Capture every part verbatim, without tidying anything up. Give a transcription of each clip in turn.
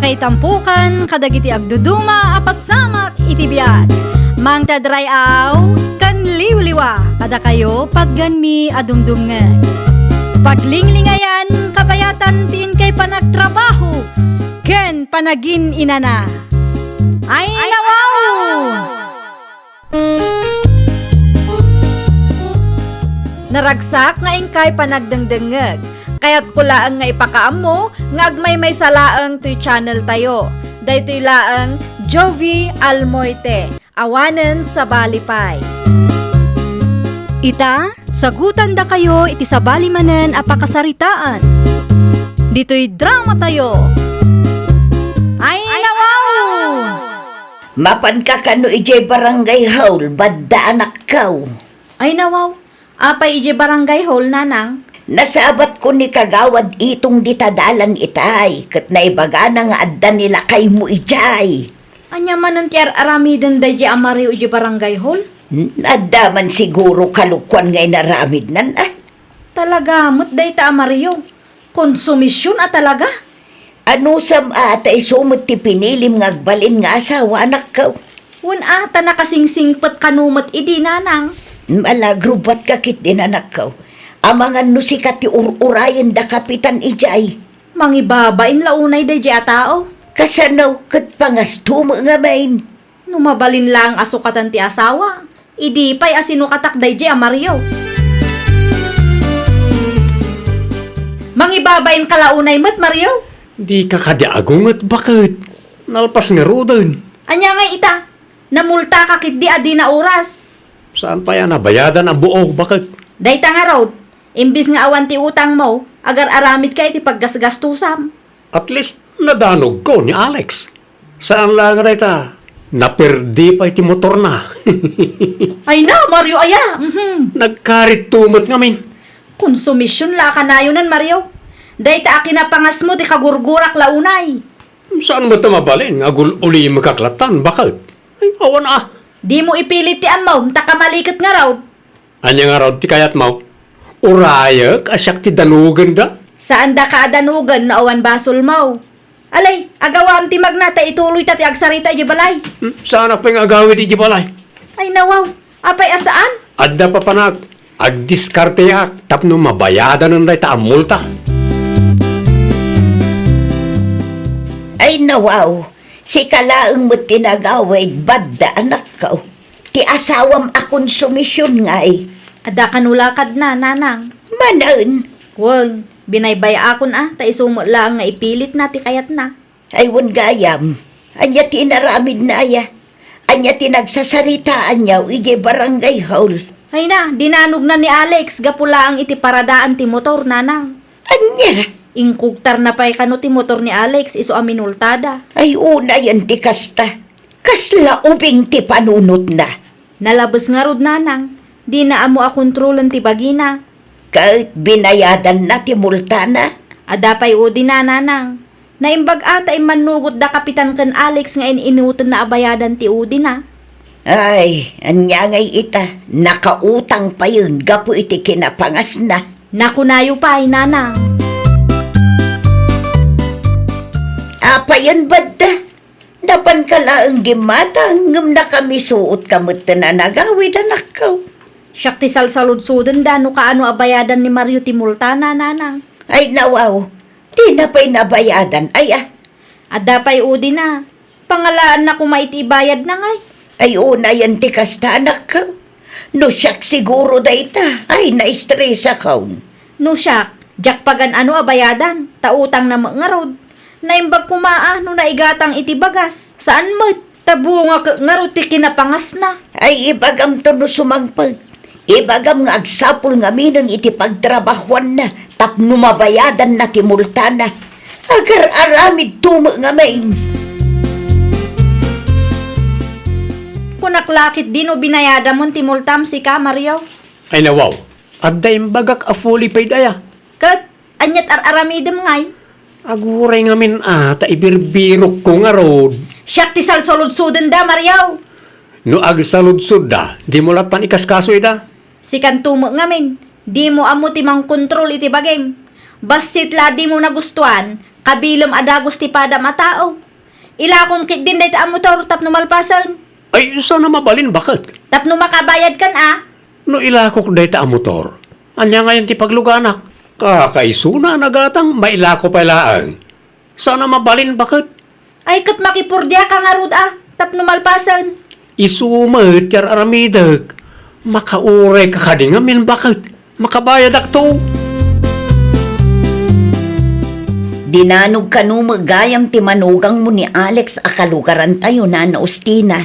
Itampukan kadagiti agduduma a pasamak iti biag. Mangted ray-aw ken liwliwa kadakayo patgenmi a dumdumngeg. Paglinglingayan, kabayatan ti inkay panagtrabaho ken panagin-inana. Ay, nawaw! Naragsak nga inkay panagdengdengngeg. Kayatko laeng nga ipakaammo nga agmaymaysa laeng toy channel tayo. Daytoy laeng Jovi Almoite, awanen sabali pay. Ita, sagutandakayo iti sabali manen a pakasaritaan. Ditoy drama tayo. Ay, nawaw! Mapanka kano idiay barangay hall, badda anakko? Ay, nawaw. Apay idiay barangay hall, nanang? Nasabatko ni Kagawad Itong dita dalan itay, ket naibagana nga adda ni lakaymo idiay. Ania manen ti ar-aramiden daydiay a Mario idiay barangay hall? N-, adda man siguro kalokuan nga inaramidnan, a? Talaga met dayta a Mario. Konsumision a talaga. Anusam a ta isu met ti pinilim nga agbalin nga asawa, anakko? Wen a, ta nakasingsingpet kano met idi, nanang. Malagrubatka ketdin, anakko. Amangan no sika ti ur-urayen da kapitan idiay. Mangibabain la unay daydiay a tao. Kasano ket pangasto met ngamin? No mabalin laeng a sukatan ti asawa, idi pay a sinukatak daydiay a Mario. Mangibabain ka la unay met, Mario? Dika kadi agunget, baket? Nalpas ngaruden. Ania ngay ita? Namultaka ketdi a dina oras. Saan pay a nabayadan a buo, baket? Dayta ngarud, imbes nga awan ti utangmo, agar-aramidka iti paggasgastusam. At least, nadanogko ni Alex. Saan la nga dayta, naperdi pay ti motorna. Ay na, Mario, aya! Mhm. Nagkaritto met ngamin. Konsumision la a kanayonan, Mario. Dayta a kinapangasmo ti kagurgurak la unay. Saan met a mabalin nga agul-ulimekak latan, baket? Ay, awan a. Dimo ipilit ti ammom, ta kamaliket ngarud. Ania ngarud ti kayatmo? Urayek a siak ti danogenda? Saandaka a danogen no awan basolmo. Alay, agawam ti magna ta ituloyta ti agsarita idiay balay. Hmm, saanak pay nga agawid idiay balay? Ay, nawaw. Apay a saan? Adda papanak. Agdiskarteak tapno mabayadanen dayta a multa. Ay, nawaw. Sika laeng met ti nagawid, badda, anakko. Ti asawam a konsumision ngay. Adda kano lakadna, nanang? Manen. Wen, binaybay-akon a, ta isu met laeng nga ipilitna ti kayatna. Ay, wen gayam. Ania ti inaramidna aya? Ania ti nagsasaritaanyo idiay barangay hall? Ay na, dinanogna ni Alex gapu laeng iti paradaan ti motor, nanang. Ania? Inkugtarna pay kano ti motor ni Alex isu a minultada. Ay, unayen ti kasta. Kasla ubing ti panunotna. Nalabes ngarud, nanang. Dina ammo a kontrolen ti bagina. Ket binayadanna ti multana? Adda pay udina, nanang. Naimbag a ta immannugotda Kapitan ken Alex nga in-inutenna a bayadan ti udina. Ay, ania ngay ita, nakautang payen gapu iti kinapangasna. Nakunayo pay, nanang. Apayen badda? Napanka laeng gimmatang, ngem nakamisuotka metten a nagawid, anakko. Siak ti salsaludsodenda no kaano a bayadan ni Mario ti multana, nanang. Ay, nawaw, dina pay nabayadan, aya? Adda pay udina. Pangalaanna koma iti ibayadna ngay. Ay, unayen ti kasta, anakko. No siak siguro dayta, ay, naestresakon. No siak, diak pagan-ano a bayadan, ta utangna met ngarud. Naimbag koma a no naigatang iti bagas. Saan met, ta bunga ket ngarud ti kinapangasna. Ay, ibagamto no sumangpet. Ibagam nga agsapul ngaminen iti pagtrabahuanna tapno mabayadanna ti multana. Agar-aramidto met ngamin. Kunak la ketdi no binayadamon ti multam sika, Mario. Ay, nawaw, adda imbagak a fully paid aya. Ket, aniat ar-aramidem ngay? Aguray ngamin a, ta ibirbirokko ngarud. Siak ti salsaludsodenda, Mario. No agsaludsodda, dimo lattan ikaskaso ida. Sikanto met ngamin, dimo ammo ti mangkontrol iti bagim. Bassit la dimo nagustuan, Kabilem a dagus ti padam a tao. Ilakom ketdin dayta a motor tapno malpasen. Ay, saan a mabalin, baket? Tapno makabayadkan a. No ilakok dayta a motor, ania ngayen ti pagluganak? Kakaisuna a nagatang, mailako pay laeng. Saan a mabalin, baket? Ay, ket makipurdiaka ngarud a, tapno malpasen. Isu met ti ar-aramidek. Makaurayka kadi ngamin, baket? Makabayadakto. Dinanog kano met gayam ti manugangmo ni Alex a kalugarantayo, Nana Ustina.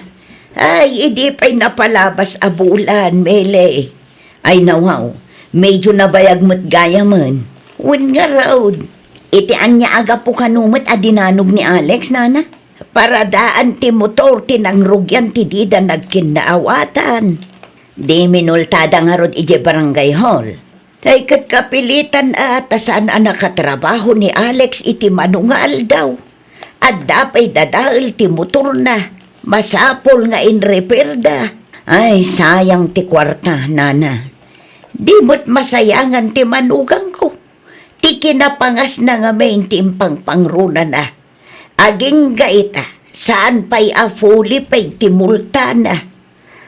Ay, idi pay napalabas a bulan, Mele. Ay, nawaw, medyo nabayag met gayamen. Wen ngarud, iti ania a gapu kano met a dinanog ni Alex, Nana? Paradaan ti motor ti nangrugian ti dida nagkinnaawatan. Di minultada ngarud idiay barangay hall. Tay ket kapilitan a ta saan a nakatrabaho ni Alex iti mano nga aldaw. Adda pay dadael ti motorna. Masapul nga inrepairda. Ay, sayang ti kuarta, Nana. Di met masayangan ti manugangko. Ti kinapangasna ngamin ti impangpangrunana. Agingga ita, saan pay a fully paid ti multana.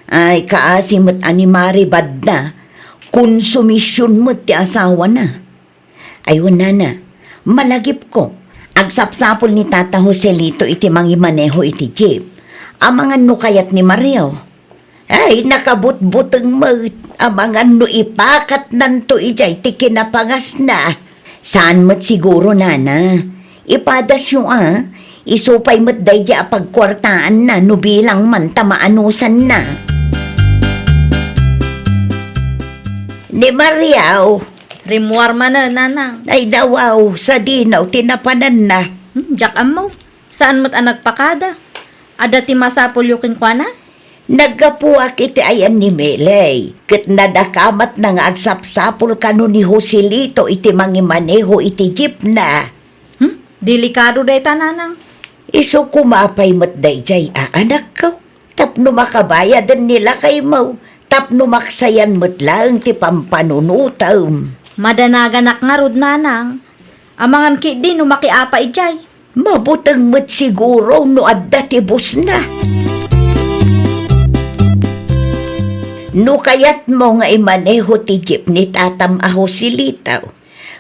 Ay, kaasi met a ni Mari badna, konsumision met ti asawana. Ay, wen, Nana, malagipko, agsapsapul ni Tata Joselito iti mangimaneho iti jeep. Amangan no kayat ni Mario. Ay, nakabutbuteng met. Amangan no ipakatnanto idiay ti kinapangasna. Saan met siguro, Nana. Ipadasyo a, isu pay met daydiay a pagkuartaanna no bilang man ta maanusanna. Ni Mariaw. Rimmuar manen, Nanang. Ay, nawaw, sadinaw ti napananna. Hmm, diak ammo. Saan met a nagpakada? Adda ti masapulyo kenkuana? Naggapuak iti ayan ni Melay, ket nadakamatna nga agsapsapul kano ni Joselito iti mangimaneho iti jeepna. Hmm? Delikado dayta, Nanang. Isu koma pay met daydiay a anakko, tapno makabayaden ni lakaymo, tapno maksayan met laeng ti pampanunotem. Madanaganak ngarud, Nanang. Amangan ketdi no makiapa idiay. Mabuteng met siguro no adda ti busna. No kayatmo nga imaneho ti jeep ni tatam a Joselito,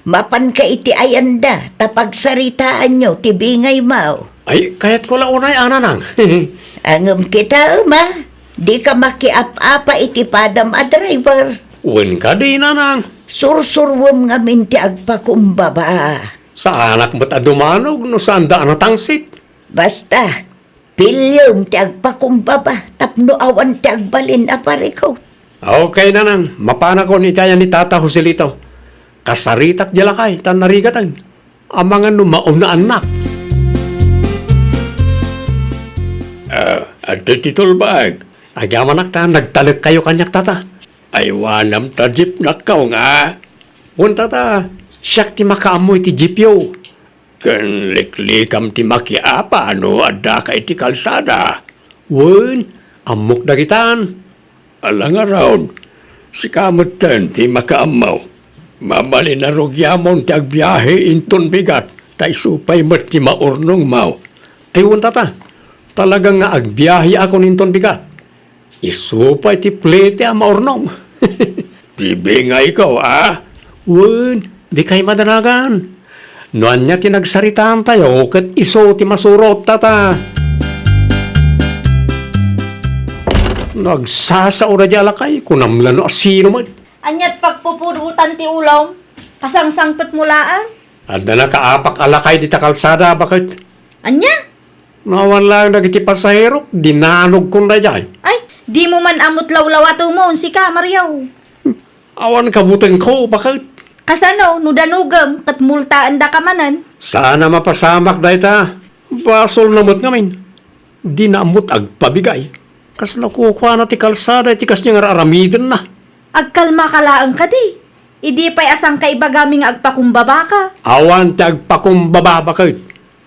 mapanka iti ayanda ta pagsaritaanyo ti bingaymo. Ay, kayatko la unay, Nanang. Ngem kitaem a, dika makiap-apa iti padam a driver. Wen kadi, Nanang. Sursuruem ngamin ti agpakumbaba. Saanak met a dumanog no saanda a natangsit. Basta, piliem ti agpakumbaba tapno awan ti agbalin a parikut. Okay, Nanang, mapanakon iti ayan ni Tata Joselito. Kasaritak diay lakay, ta narigaten. Amangan no maunnaannak. Ah, adtoy ti tulbag. Agyamanak ta nagtalekkayo kaniak, Tata. Aywanam ta jeepnakkaw nga. Wen, Tata, siak ti makaammo iti jeepyo. Ken liklikam ti makiapa no addaka iti kalsada. Wen, ammok dagitan. Ala ngarud, sika metten ti makaammo. Mabalin a rugiamon ti agbiahe inton bigat, ta isu pay met ti maurnongmo. Ay, wen, Tata, talaga nga agbiaheakon inton bigat. Isu pay ti plete a maurnong. Ti bingayko, a? Wen, dikay madanagan. No ania ti nagsaritaantayo, ket isu ti masurot, Tata. No agsasao daydiay a lakay, kunam la no asino met. Aniat pagpupudotan ti ulom? Kasangsangpetmo laeng? Adda nakaapak a lakay dita kalsada, baket. Ania? No awan laeng dagiti pasahero, dinanogkon daydiay. Ay, dimo man ammo ti lawlawatemo, sika, Mario. Awan kabutengko, baket. Kasano, no danogem, ket multaendaka manen? Saan a mapasamak dayta. Basolna met ngamin. Dina ammo ti agpabigay. Kasla kukuana ti kalsada iti kasdiay nga ar-aramidenna. Agkalmaka laeng kadi. Idi pay a sangka ibagami nga agpakumbabaka. Awan ti agpakumbaba, baket.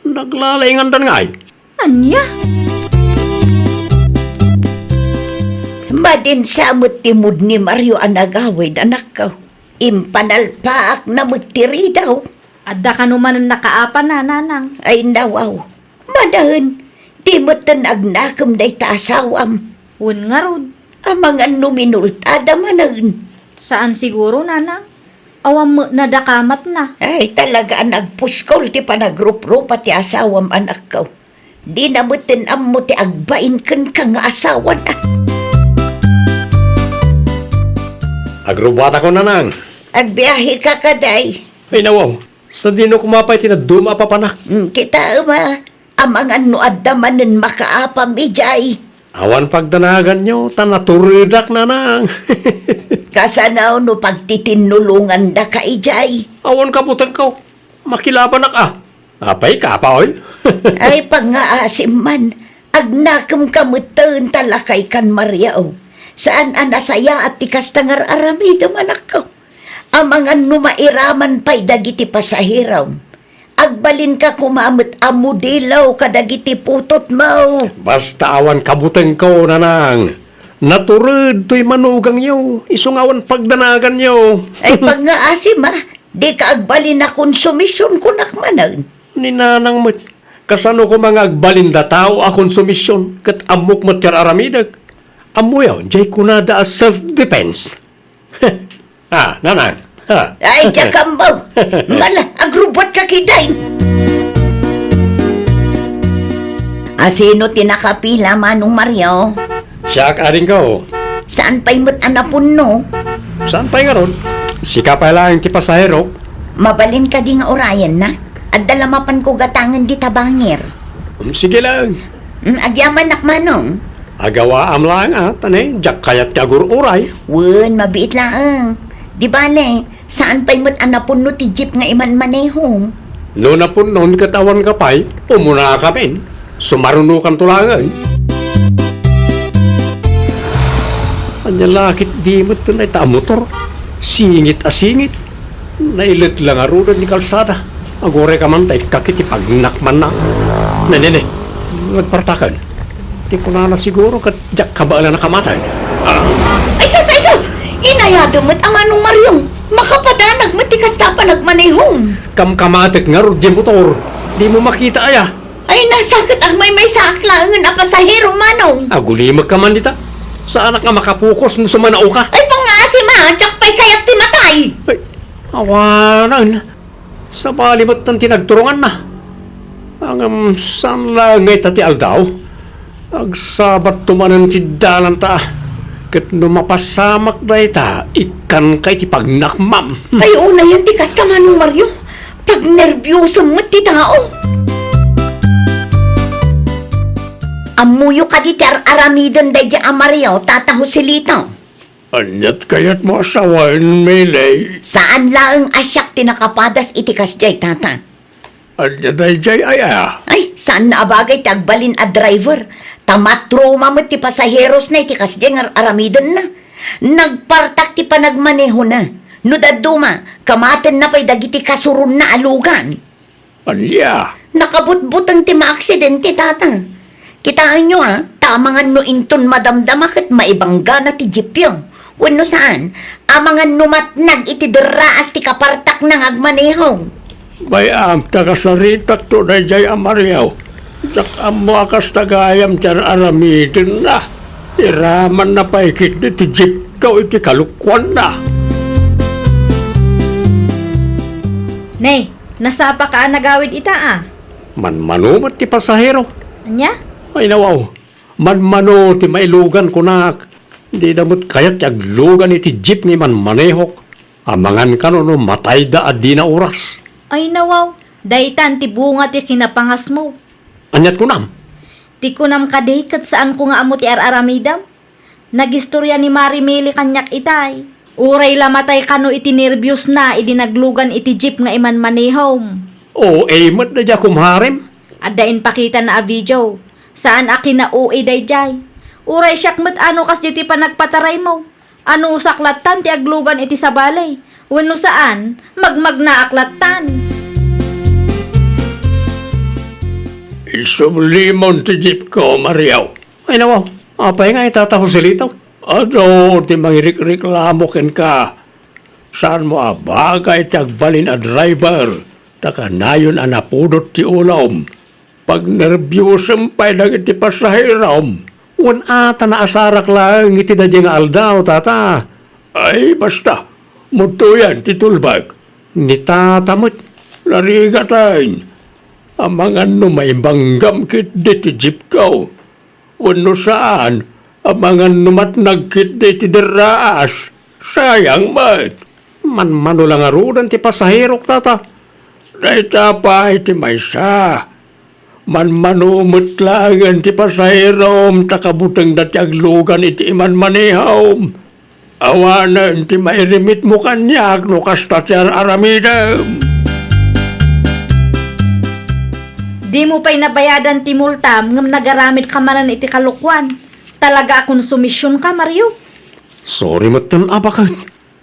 Naglalaingandan ngay. Ania? Madin sa met ti mood ni Mario a nagawid, anakko. Impanalpaakna met ti ridaw. Adda kano manen nakaapana, nanang? Ay, nawaw. Manaen, di metten agnakem dayta asawam. Wen ngarud? Amangan no minultada manen. Saan siguro, nanang? Awan met nadakamatna. Ay, talaga a nagpuskol ti panagruprupa ti asawam, anakko. Dina metten ammo ti agbain kenka nga asawana. Agrubbuatakon, nanang. Agbiaheka kadi? Ay, nawaw. Sadino koma pay ti dadduma a papanak? Hmm, kitaem a, amangan no adda manen makaapam idiay. Awan pagdanaganyo, ta naturedak, nanang. Kasano no pagtitinnulongandaka idiay? Awan kabutengko. Makilabanak a. Apay, kapaoy? Ay, pangngaasim man. Agnakemka metten ta lakaykan, Mario. Saan a nasayaat ti kasta nga ar-aramidem, anakko. Amangan no mairaman pay dagiti pasaherom. Agbalinka koma met a modelo kadagiti putotmo. Basta awan kabutengko, nanang. Natured toy manugangyo, isu nga awan pagdanaganyo. Ay, pangngaasim a, dika agbalin a konsumision, kunak manen. Ni nanang met, kasano koma nga agbalin datao a konsumision, ket ammok met ti ar-aramidek? Ammoyo, jay kunada a self-defense. Ah, nanang. Ha. Ay, diak ammo. Ngala, agrubbuatka kadi. Asino ti nakapila, Manong Mario? Siak, adingko. Saan pay met a napunno? Saan pay ngarud? Sika pay laeng ti pasahero. Mabalin kadi nga urayenna? Adda la mapanko gatangen dita bangir. Mm, sige laeng. Mm, agyamanak, Manong. Agawaam laeng a, ta ne, diak kayat ti agur-uray. Wen, mabiit laeng. Di bale, saan pay met a napunno ti jeep nga imanmanehom? No napunnon ket awanka pay, umunakamin. Sumarunokanto laeng. Ania la ketdi met dayta a motor? Singit a singit. Nailet la ngaruden ti kalsada. Agurayka man ta ikkak iti pagnakmanna. Ne, ne, ne. Nagpartaken. Ti kunana siguro ket diak kabaelan a kamatay. Ah. Ay sus, ay sus! Inayadem met a Manong Mario. Makapadanag met ti kasta a panagmanehom. Kamkamatek ngarud diay motor. Dimo makita aya? Ay, nasaket agmaymaysaak laengen a pasahero, Manong. Agulimekka man dita. Saanak nga makapokus no sumanaoka. Ay, pangngaasim a, diak pay kayat ti matay. Ay, awanen. Sabali met ti nagturonganna. Ngem saan laeng nga ita ti aldaw? Agsabatto manen ti dalanta. Ket no mapasamak dayta, ikkanka iti pagnakmam. Ay, unayen ti kasta, Manong Mario. Pagnerbiosem met ti tao. Ammoyo kadi ti ar-aramiden daydiay a Mario, Tata Joselito? Aniat kayatmo a sawen, Miley? Saan laeng a siak ti nakapadas iti kasdiay, Tata. Ania daydiay aya? Ay, saan a bagay ti agbalin a driver. Ta matroma met ti pasaherosna iti kasdiay nga ar-aramidenna. Nagpartak ti panagmanehona. No dadduma, kamatenna pay dagiti kasuronna a lugan. Ania? Nakabutbuteng ti maaksidente, Tata. Kitaenyo a, ta amangan no inton madamdama ket maibanggana ti jeepyo. Wenno saan, amangan no matnag iti derraas ti kapartakna nga agmaneho. Bay-am ta kasaritakto daydiay a Mario. Diak ammo a kasta gayam ti ar-aramidenna. Iramanna pay ketdi ti jeepko iti kalokuanna. Ne, nasapaka a nagawid ita a. Manmano met ti pasahero. Ania? Ay, nawaw. Manmano ti mailugan, kunak. Dida met kayat ti aglugan iti jeep nga imanmanehok. Amangan kano no matayda a dina oras. Ay, nawaw. Daytan ti bunga ti kinapangasmo. Aniat kunam? Ti kunam kadi ket saanko nga ammo ti ar-aramidem? Nagistorya ni Mari Mili kaniak itay. Uray la matay kano iti nerbiosna idi naglugan iti jeep nga imanmanehom. O A met daydiay a kumharem? Adda impakitana a video. Saan a kina-O A daydiay. Uray siak met ano kasdiay ti panagpataraymo. Anusak lattan ti aglugan iti sabali. Wenno saan, magmagnaak lattan. Isublimon ti jeepko, Mario. Ay, nawaw. Apay nga ita, Tata Joselito? Adu ti mangirikreklamo kenka. Saanmo a bagay ti agbalin a driver, Ta kanayon a napudot ti ulom. Pagnerbiosem pay dagiti pasaherom. Wen a ta naasarak laeng iti daydiay nga aldaw, tata. Ay, basta. Mudtoyan ti tulbek. Ni tata met. Narigaten. Amangan no maibanggam ketdi ti jeepko. Wenno saan, amangan no matnag ketdi ti derraas. Sayang met. Manmano la ngaruden ti pasaherok, tata. Dayta pay ti maysa. Manmano met laengen ti pasaherom ta kabutengda ti aglugan iti imanmanehom. Awanen ti mairimitmo kaniak no kasta ti ar-aramidem. Dimo pay nabayadan ti multam ngem nagaramid ka manen iti kalokuan. Talaga a konsumisionka, Mario. Sorry metten a baket.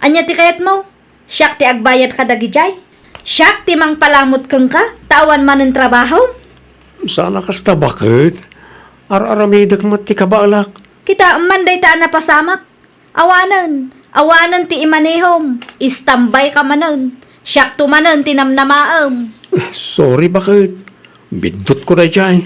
Ania ti kayatmo? Siak ti agbayad kadagidiay? Siak ti mangpalamut kenka ta awan manen trabahom? Saan a kasta baket. Ar-aramidek met ti kabaelak. Kitaem man dayta a napasamak. Awanen, awanen ti imanehom. Istambay ka manen. Siakto manen ti namnamaem. Sorry baket. Biddutko daydiay.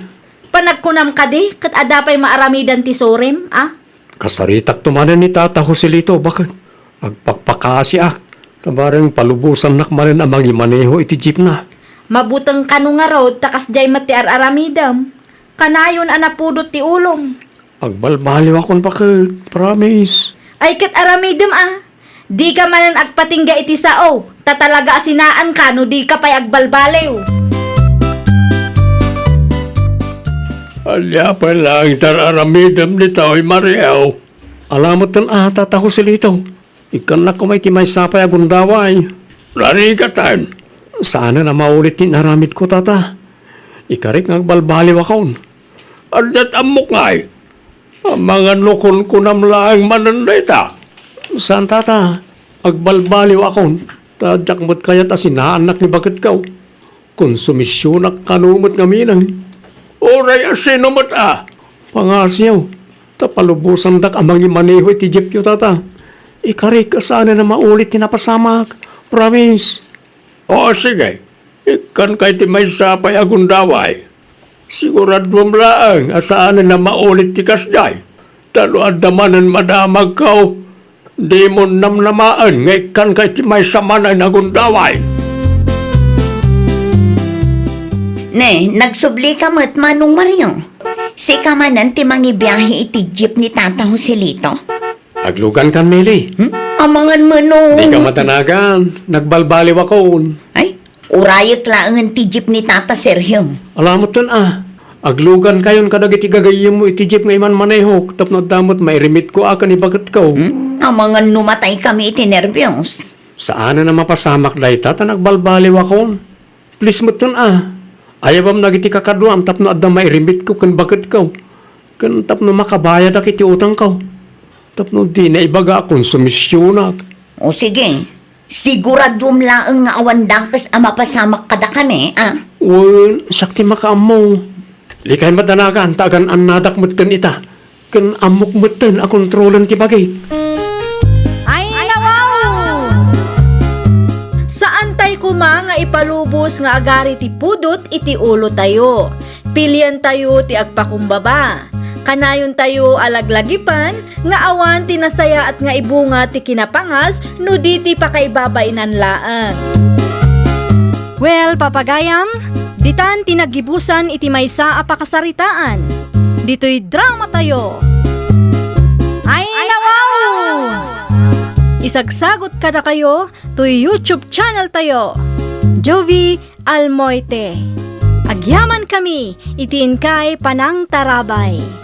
Panagkunam kadi ket adda pay maaramidan ti sorem, a? Kasaritakto manen ni Tata Joselito, baket. Agpakpakasiak. Ta bareng palubosannak manen a mangimaneho iti jeepna. Mabuteng kano ngarud ta kasdiay met ti ar-aramidem. Kanayon a napudot ti ulom. Agbalbaliwakon, baket. Promise. Ay, ket aramidem a. Dika manen agpatingga iti sao, ta talaga a sinaanka no dika pay agbalbaliw. Ania pay laeng ti ar-aramidem ditoy, Mario? Ala metten a, Tata Joselito. Ikkannak koma iti maysa pay a gundaway. Narigaten. Saanen a maulit ti inaramidko, Tata. Ikarik nga agbalbaliwakon. Adda ti ammok ngay. Amangan no kunkunam laeng manen dayta. Saan, Tata. Agbalbaliwakon. Ta diak met kayat a sinaannak ni baketko. Konsumisionak kano met ngamin. Uray a sino met a. Pangasiw. Ta palubosandak a mangimaneho iti jeepyo, Tata. Ikarik a saanen a maulit ti napasamak. Promise. O, sige. Ikkanka iti maysa pay a gundaway. Siguraduem laeng a saanen a maulit ti kasdiay. Ta no adda manen madamagko, dimo namnamaen nga ikkanka iti maysa manen a gundaway. Ne, nagsublika met, Manong Mario. Sika manen ti mangibiahe iti jeep ni Tata Joselito? Aglugankan, Meli. Hmm? Amangan manen. Dika madanagan. Nagbalbaliwakon. Ay, urayek laengen ti jeep ni Tata Sergio. Ala metten a. Aglugankayon kadagiti gagayyemmo iti jeep nga imanmanehok tapno adda met mairimitko a ken ni baketko. Hmm? Amangan no mataykami iti nerbios. Saanen a mapasamak dayta ta nagbalbaliwakon. Please metten a. Ayabam dagiti kakaduam tapno adda mairimitko ken baketko. Ken tapno makabayadak iti utangko. Tapno dina ibaga a konsumisionak. O sige, siguraduem laeng nga awan dakes a mapasamak kadakami, a? Wen, siak ti makaammo. Dikay madanagan ta agan-annadak metten ita. Ken ammok metten a kontrolen ti bagik. Ay, nawaw! Saantayo koma nga ipalubos nga agari ti pudot iti ulotayo. Pilientayo ti agpakumbaba. Kanayontayo a laglagipen nga awan ti nasayaat nga ibunga ti kinapangas no di ti pakaibabainan laeng. Well, papagayam, ditan ti naggibusan iti maysa a pakasaritaan. Ditoy dramatayo. Ay, nawaw! Isagsagot kadakayo toy YouTube channel tayo, Jovie Almoite. Agyamankami iti inkay panangtarabay.